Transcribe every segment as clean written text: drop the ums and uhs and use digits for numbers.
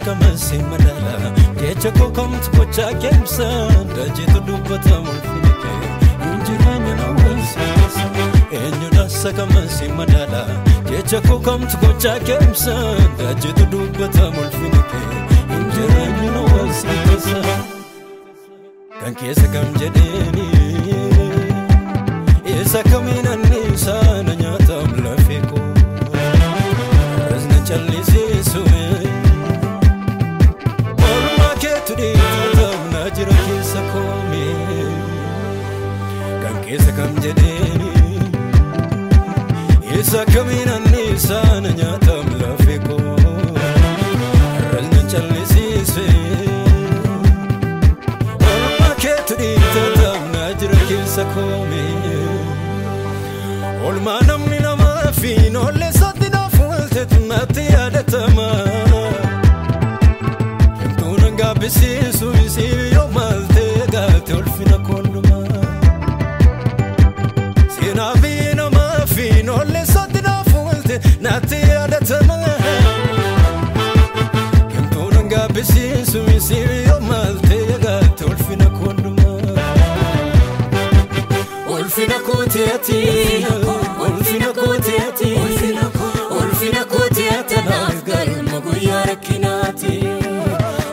Kamansi madala jecha koo kamtu gochaa keemsa dajeetu dubbatamu ulfina kee hin jireenya na walsiisa. Eenyudha kamansi madala jecha koo kamtu gochaa keemsa dajeetu dubbatamu ulfina kee hin jireenya na walsiisa. Kan keessa kam jedheeni isa kamiin anniisaa na nyaatam lafee koo rasna callisiisu. Jira keessa koome kan keessa kam jedheeni isa kamiin anniisaa na nyaatam lafee koo rasna callisiise. Olmaa keetu dhiitatam na jira keessa koome olmaa namni namaa fi noollee isaatti naaf walteetu natti yaadatama. Gabbisiisu isii yoo maltee galte ulfina koondumaa. Seenaa fi namaa fi noollee isaatti naaf walte natti yaadatama. Kemtuun gabbisiisu isii yoo maltee galte ulfina koondumaa. Ulfina kooti ati, ulfina kooti ati, ulfina kooti ati naaf galma guyyaa rakkinaati.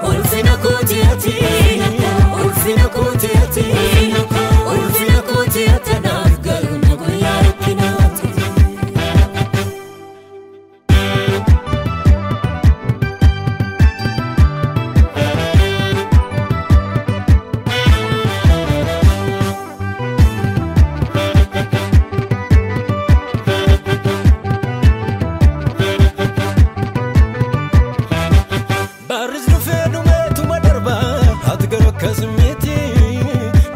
Ulfina kooti ati, ulfina kooti ati, ulfina kooti ati naaf galma guyyaa rakkinaati. Barris dhufee dhumeetuma darba ati garuu akkas miti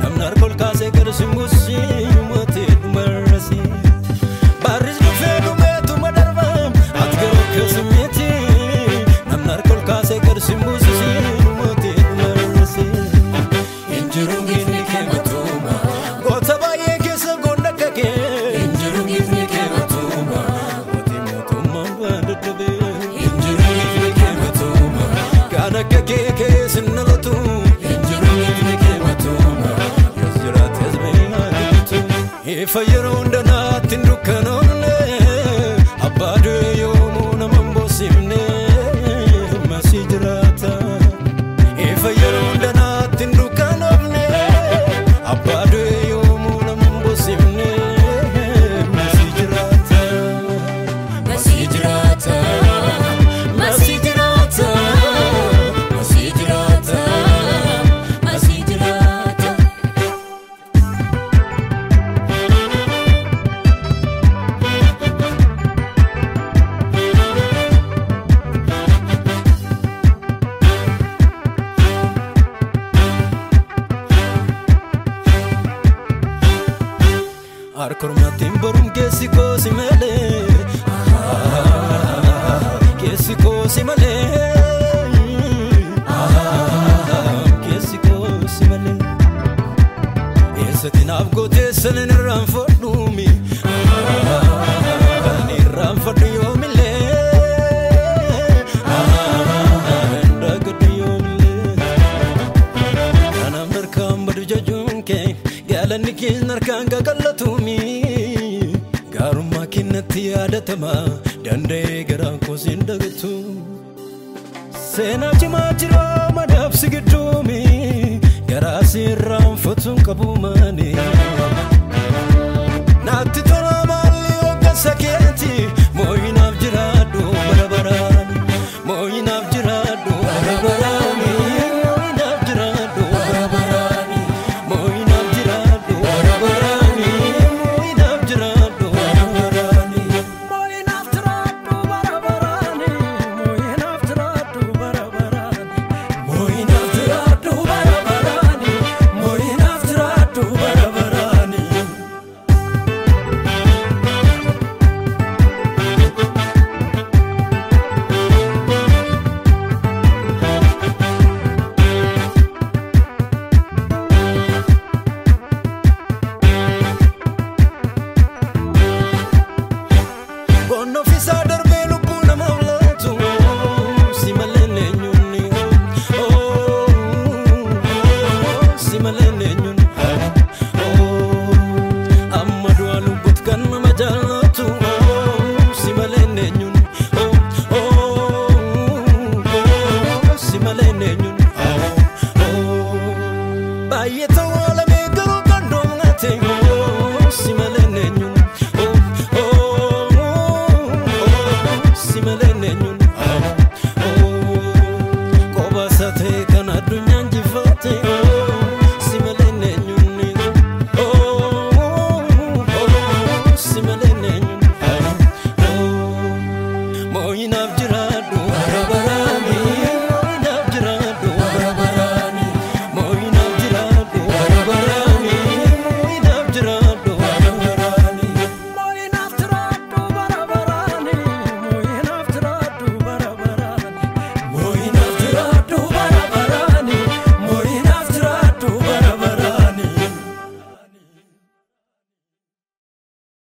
namni harka ol kaasee gara si mootii dhumarrasi. Barris dhufee dhumeetuma darba ati garuu akkas miti namni harka ol kaasee gara si mootii dhumarrasi. Injiru gifni kee matuuma goota baay'ee keessa goonna akka kee. Injiru gifni kee matuuma mootii mootummaan waan dadhabee. Injiru gifni kee matuuma kan akka kee keessa nalatu. Injiru gifni kee matuuma yoos jiraates beekaa dubbatu. Ifa yeroo hunda naatti hin dukkanoomne abbaa du'e yoomuu nama hin boosifne masii jiraata. Ifa yeroo hunda naatti hin dukkanoomne abbaa du'e yoomuu nama hin boosifne masii jiraata. Masii jiraata, masii jiraata, masii jiraata, masii jiraata. Harka ormaatiin boruun keessi koosi malee keessi koosi malee keessi koosi malee eessatti naaf gootee sanin irraanfadhuumi irraanfadhu yoomillee dagadhu yoomillee. Kanaaf harkaan badu jajuun kee gaalanni keenya harkaan qaqallatuumi. Gaarummaa kennatti yaadatama danda'ee garaan koos hin dagatu. Seenaa cimaa jira madaabsi gidduumi garaa si irraanfatuun qabu maani.